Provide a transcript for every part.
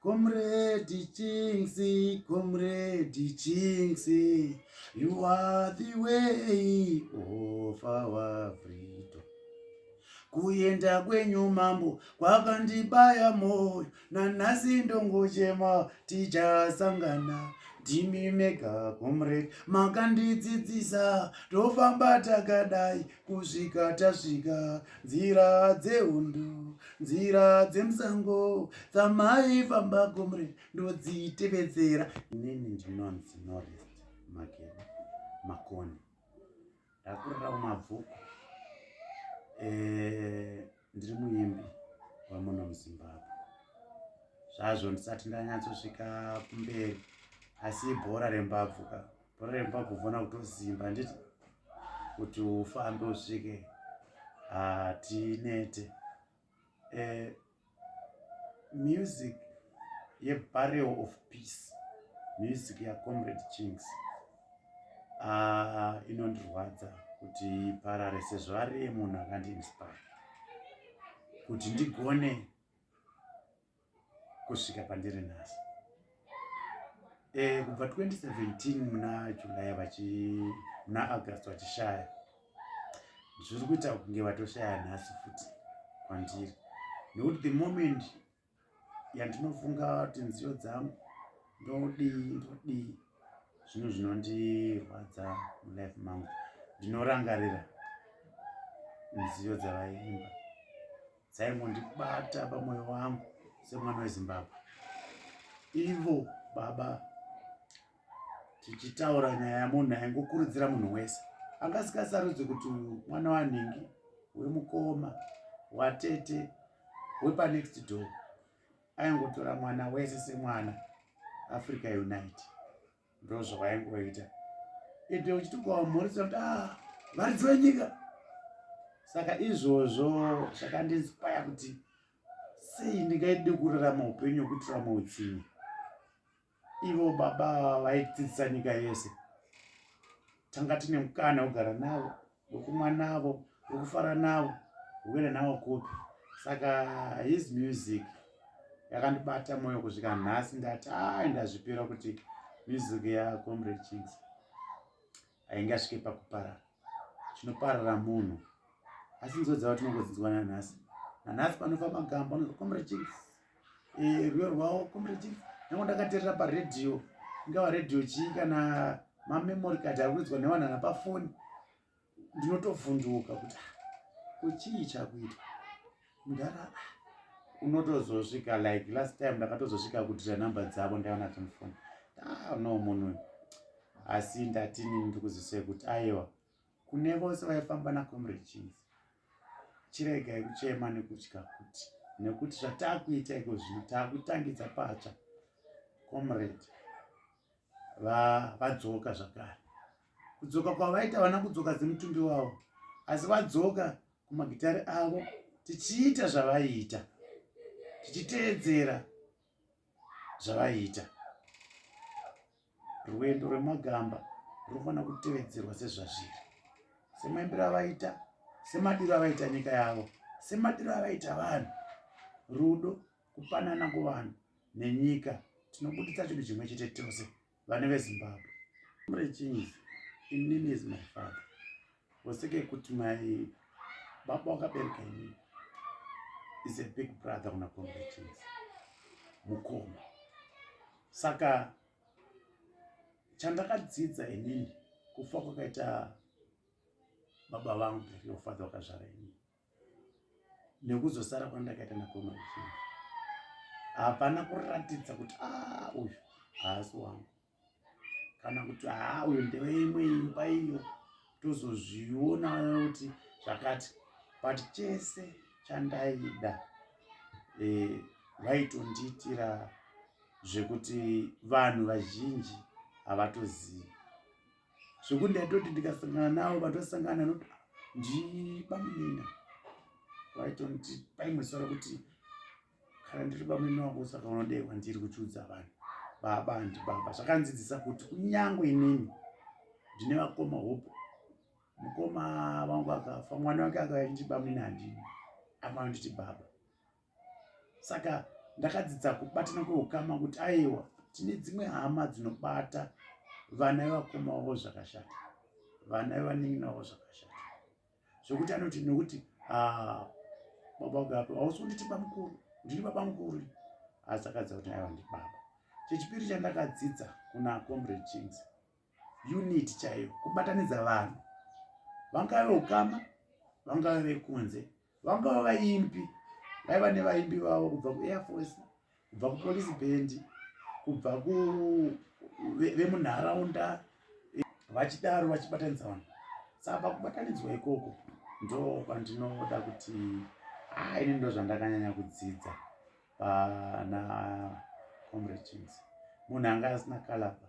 Comrade Chinx, Comrade Chinx, you are the way of our freedom. Kuenda kwenyu mambo kwakandibaya moyo, nanhasi ndongochema tichasangana. Ndimi mega comrade makandidzidzisa, tofamba takadai kusvika tasvika nzira dzehondo, nzira dzemusango dzamaifamba comrade ndodzitevedzera. Inini ndinonzi Norest Makeba Makoni, ndakurira kuMabvuku. Ndiri muimbi wamuno muZimbabwe. Zvazvo ndisati ndanyatsosvika kumberi, asi bhora rembabvu ka, bhora rembabvu ufana kutosimba, handiti, kuti ufambe usvike hatinete. Music yeburial of peace, music yaComrade Chinx, inondirwadza kuti iparare sezvo ari munhu akandiinspire kuti ndigone kusvika pandiri nhasi. Kubva 2017 muna July vachi muna August vachishaya, zviri kuita kunge vatoshaya nhasi futi kwandiri, nekuti the moment yandinofunga kuti nziyo dzangu ndodii ndodii, zvinhu zvinondirwadza mulife mangu. Ndinorangarira nziyo dzavaimba dzaingondibata pamwoyo wangu semwana weZimbabwe. Ivo baba, tichitaura nyaya yamunhu aingokurudzira munhu wese, angasingasarudzi kuti mwana wanhingi, wemukoma, watete, wepanext door, aingotora mwana wese semwana. Africa Unite, ndo zvavaingoita. Ende uchitokawamhoresa kuti ah, varidzi venyika. Saka izvozvo zvakandiinspire kuti sei ndingaide kurarama upenyu hwekutura muutsinye, ivo baba vaidzidzisa nyika yese. Tanga tine mukana wekugara navo, wekumwa navo, wekufara navo, wekuenda navo kupi. Saka his music yakandibata mwoyo kusvika nhasi. Ndati ai, ndazvipira kuti music yaComrade Chinx haingasvike pakuparara. Chinoparara munhu, asi nziyo dzavo tinongodzinzwa nanhasi. Nanhasi panofa magamba anonzi Comrade Chinx, rwiyo rwavo Comrade Chinx. Nyange ndakateerera paredhiyo, ingava redhiyo chii kana mamemory card ari kuridzwa nevanhu ana pafoni, ndinotovhunduka kuti kuchii chakuitwa mudhara. Unotozosvika, like last time ndakatozosvika kutira namba dzavo ndaiva nadzo mufoni. Ah, no, munhu. Asi ndatini ndikuzisei kuti aiwa, kune vose vaifamba naComrade Chinx, chiregai kuchema nekutya kuti nekuti zvatakuita iko zvino taakutangidza patsva. Comrade vadzoka zvakare. Kudzoka kwavaita, vana kudzoka semutumbi wavo, asi vadzoka kumagitari avo, tichiita zvavaiita, tichiteedzera zvavaiita. Rwendo rwemagamba runofanira kutevedzerwa sezvazviri, semaimbiro avaita, semadiro avaita nyika yavo, semadiro avaita vanhu, rudo, kupanana kuvanhu nenyika. Tinobuditsa chinhu chimwe chete tose vane veZimbabwe. Comrade Chinx inini is my father, oseke kuti my baba wakabereka inini is a big brother kuna Comrade Chinx, mukoma. Saka chandakadzidza inini kufa kwakaita baba vangu, the real father wakazvara inini, nekuzosara kwandakaita naComrade Chinx, hapana kuratidza kuti a ah, uyu haasi wangu, kana kuti haa, uyu ndeweimwe imba iyo, tozozviona kuti zvakati. But chese chandaida vaitondiitira zvekuti vanhu vazhinji havatozivi, zvekuti ndaitoti ndikasangana navo, vatosangana noti ndibamunina, vaitonti paimwe sora kuti kana ndiri bamunini wako, saka unodei kwandiri kuchiudza vanhu baba handibaba. Zvakandzidzisa kuti kunyange inini ndine vakoma, hopo mukoma vangu akafa, mwana wake akauya achiti bamunini, handini, afanonditi baba. Saka Ndakadzidza kubatana kweukama kuti aiwa tine dzimwe hama dzinobata vana vevakoma vavo zvakashata, vana vevanin'ina vavo zvakashata, zvekuti anoti nekuti ah, baba gapo hausi kunditi bamukuru, ndini baba mukuru, asi akadzidza kuti aiwa ndibaba. Chechipiri chandakadzidza kuna Comrade Chinx, unit chaiyo, kubatanidza vanhu, vangave ukama, vangave vekunze, vangava vaimbi, vaiva nevaimbi vavo kubva kuair force, kubva kupolice band, kubva kuvemunharaunda, vachidaro vachibatanidza vanhu. Saka pakubatanidzwa ikoko ndo kwandinoda kuti ini ndo zvandakanyanya kudzidza pana Comrade Chinx. Munhu anga asina kalaba,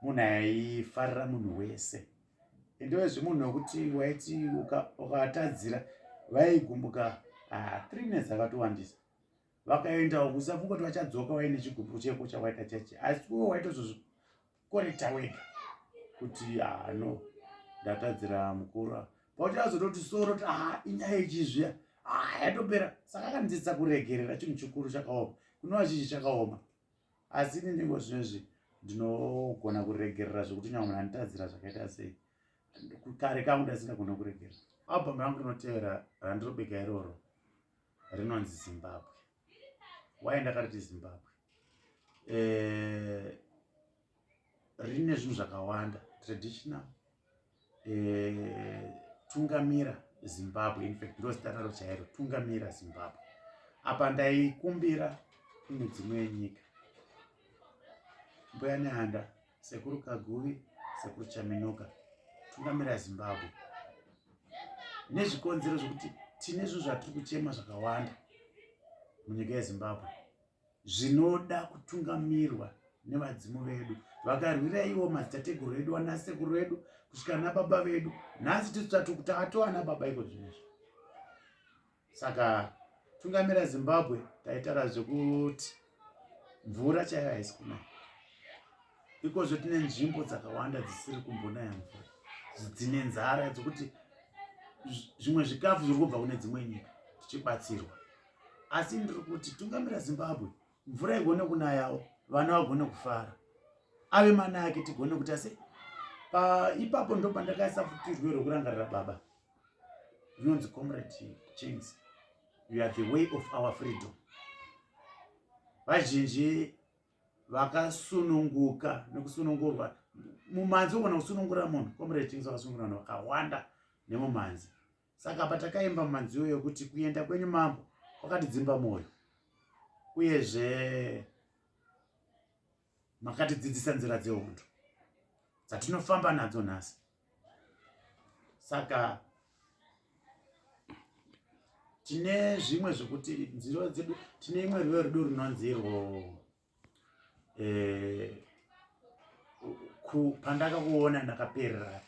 munhu aifarira munhu wese, endewezve munhu wekuti waiti ukatadzira vaigumbuka. 3 minutes akatowandisa vakaendawo, kusafunga kuti vachadzoka vaine chigumbu cheko chawaita cheche, asi iwe waitozozvikorekta wega kuti no, ndatadzira mukuru. Pauchazototi soro kuti inyaya yechizviya, yatopera. Saka akandidzidzisa kuregerera, chinhu chikuru chakaoma kunova chichi chakaoma, asi ini ndingo zvinezvi ndinogona kuregerera zvekuti nyangwe munhu anditadzira zvakaita sei, kare kangu ndasingagona kuregerera. Album rangu rinotevera randirobika iroro rinonzi Zimbabwe. Wai ndakariti Zimbabwe? Rine zvinhu zvakawanda traditional. Tungamira Zimbabwe, in fact ndo zita raro chairo, Tungamira Zimbabwe. Apa ndaikumbira kune dzimwe nyika, Mbuya Nehanda, Sekuru Kaguvi, Sekuru Chaminuka, tungamira Zimbabwe, nezvikonzero zvekuti tine zvinhu zvatiri kuchema zvakawanda munyika yeZimbabwe zvinoda kutungamirwa nevadzimu vedu vakarwira iwo madzitateguru edu, anasekuru edu, kusvika nababa vedu. Nhasi tisu tatowana baba iko zvinezvi. Saka Tungamira Zimbabwe taitaura zvekuti mvura chaiyo haisi kunaya ikozvo. Tine nzvimbo dzakawanda dzisiri kumbonaya mvura, dzine nzara dzekuti zvimwe zvikafu zviri kubva kune dzimwe nyika tichibatsirwa, asi ndiri kuti tungamira Zimbabwe, mvura igone kunayawo, vana vagone kufara, ave manake, tigone kuti ase ipapo. Ndo pandakaisa futi rwiyo rwekurangarira baba rinonzi Comrade Chinx, You Are the Way of Our Freedom. Vazhinji vakasununguka nekusunungurwa mumanzi, ugona kusunungura munhu. Comrade Chinx vakasunungura vanhu vakawanda nemumanzi. Saka patakaimba mumanzi iyoyo yekuti kuenda kwenyu mambo kwakatidzimba mwoyo, uyezve makatidzidzisa nzira dzehondo dzatinofamba nadzo nhasi. Saka tine zvimwe zvekuti nziro dzedu, tine imwe rwiyo rudu runonzi irwo Pandakakuona Ndakaperera.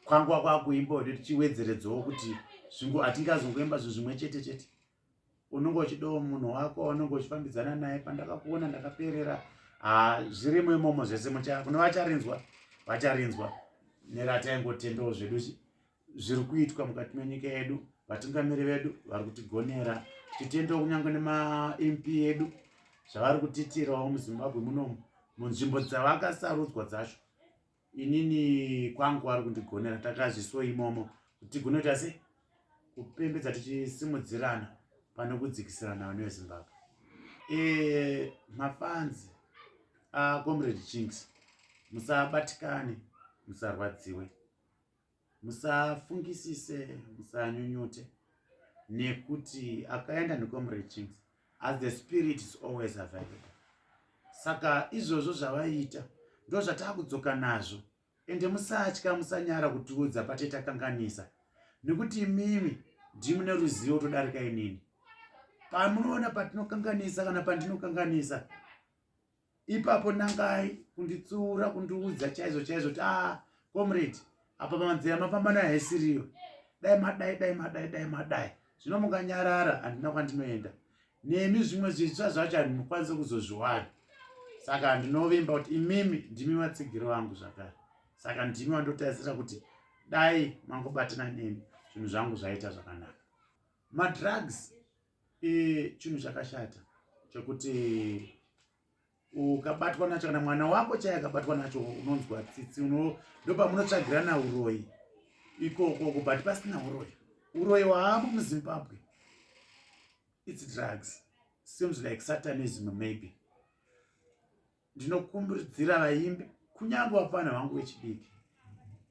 Kwangwa kwakuimba kuti tichiwedzeredzawo kuti zvingo hatingazongoimba zvinhu zvimwe chete chete, unenge uchidawo munhu wako waunenge uchifambidzana naye. Pandakakuona Ndakaperera, ha, zvirimo imomo zvese. Kune vacharinzwa, vacharinzwa. Nerataingotendawo zvedu zviri kuitwa mukati menyika yedu, vatungamiri vedu vari kutigonera, tichitendawo kunyange nemaMP edu zvavari kutiitirawo muZimbabwe munomu munzvimbo dzavakasarudzwa dzacho. Inini kwangu vari kundigonera, takazviso imomo kuti tigone kuita sei kupembedza tichisimudzirana pane kudzikisirana vano veZimbabwe. Mafanzi aComrade Chinx, musabatikane, musarwadziwe, musafungisise, musanyunyute, nekuti akaenda neComrade Chinx, as the spirit is always available. Saka izvozvo zvavaiita ndo zvatakudzoka nazvo. Ende musatya, musanyara kutiudza pate takanganisa, nekuti imimi ndimune ruzivo todarika inini. Pamunoona patinokanganisa kana pandinokanganisa ipapo, nangai kunditsiura, kundiudza chaizvo chaizvo kuti a comrade, apa manzira mafamba nayo haisiriyo, dai madai, dai madai, dai madai. Zvino mukanyarara, handina kwandinoenda nemi. Zvimwe zvitsva zvacho handinokwanisi kuzozviwana. Saka ndinovimba kuti imimi ndimi vatsigiri vangu zvakare, saka ndimi vandotarisira kuti dai mangobatana nemi, zvinhu zvangu zvaita zvakanaka. Madrugs chinhu chakashata. Chekuti ukabatwa nacho kana mwana wako chaiye akabatwa nacho unonzwa tsitsi, ndopamunotsvagirana uroyi ikoko, but pasina uroyi. Uroyi hwaamo muZimbabwe, it's drugs, seems like satanism maybe. Ndinokurudzira vaimbi, kunyange vapfana vangu vechidiki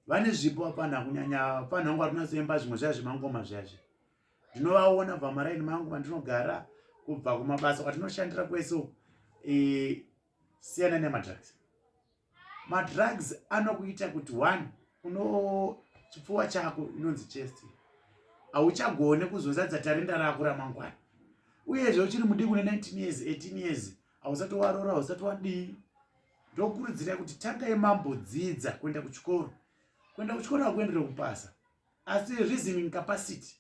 vane zvipo, vapfana, kunyanya vapfana vangu vari kunyatsoimba zvimwe zviya zvemangoma zviyazvi, ndinovaona kubva maraini mangu mandinogara, kubva kumabasa kwatinoshandira kwese uku, siyana nemadrugs. Madrugs anokuita kuti one, uno chipfuwa chako inonzi chest, hauchagone kuzozadza tarenda rako ramangwana. Uyezve uchiri mudiki, une 19 years, 18 years, hausati warora, hausati wadii. Ndokurudzira kuti tangai mambodzidza kuenda kuchikoro. Kuenda kuchikoro hakuendere kupasa, asi reasoning capacity.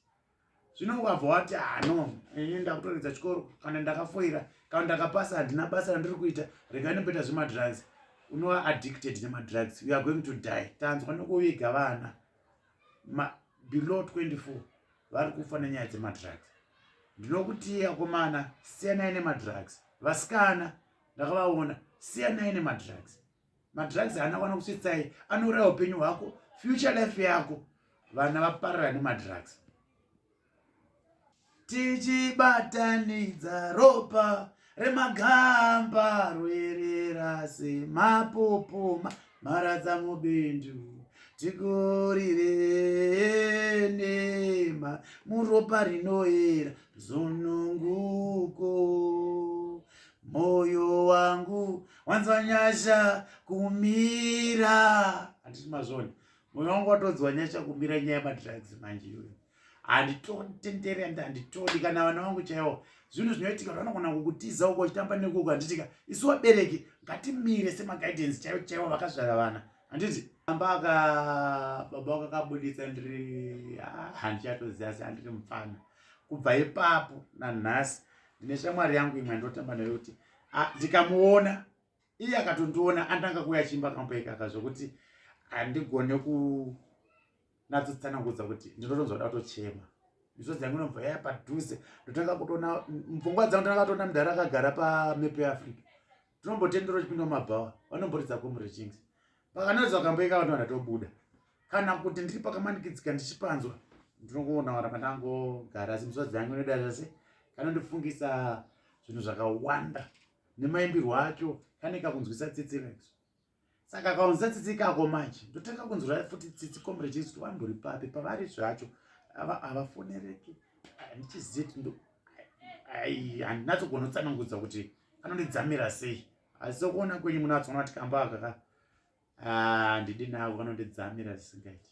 Zvino ukabva wati, "Ah, no, ini ndakutoredza chikoro, kana ndakafoira, kana ndakapasa, handina basa randiri kuita, regai ndimboita zvemadrugs," unova addicted nemadrugs, you are going to die. Tanzwa nekuviga vana below 24 vari kufa nenyaya dzemadrugs. Ndinokuti akomana, siyanai nemadrugs. Vasikana ndakavaona, siyanai nemadrugs. Madrugs haana kwana kusvitsai, anouraya upenyu hwako, future life yako. Vana vaparara nemadrugs. Tichibatanidza ropa remagamba rwerera semapopoma mharadza mubindu, tikurire nema muropa rinoera zununguko. Moyo wangu wanzwa nyasha kumira. Handiti mazvona? Moyo wangu watodzwa nyasha kumira. Nyaya yemadrugs manje iyoyo handitotenderi, andi handitodi. Kana vana vangu chaivo, zvinhu zvinoitika kuti vanogona kukutiza uko uchitamba nekuko, handitika? Isu vabereki ngatimire semaguidance chaivo chaivo vakazvara vana, handiti? Amba aka baba vakakabuditsa ndiri, ah, handichatoziva, asi handiri mupfana. Kubva ipapo nanhasi ndine shamwari yangu imwe andotamba nayo kuti, ah, ndikamuona iye akatondiona andanga kuuya chimba kambo ikaka, zvokuti handigone kunatsotsanangudza kuti ndinotonzwa kuda kutochema. Misodzi yangu inobva yaya padhuze. Ndotanga kutoona mupfungwa dzangu, ndanga toona mudhara akagara pamepu yeAfrica. Tinombotendera uchipinda mumabhawa, vanomboridza Comrade Chinx, pakanoridza kambo ikaka ndo ndatobuda. Kana kuti ndiri pakamanikidzika ndichipanzwa, ndinokuona wana pandangogara, asi misodzi yangu inoda zvase. Kanondifungisa zvinhu zvakawanda nemaimbirwo acho, kane kakunzwisa tsitsi like. Saka kaunzisa tsitsi ikako manje ndotanga kunzwira futi tsitsi Comrade Chinx, kuti vambori papi pavari zvacho, havafonereki, handichizivi, handinatsogona kutsanangudza kuti kanondidzamira sei. Asi sokuona kwenyu munatsoona kuti kamba aka handidi nako, kanondidzamira zvisingaiti.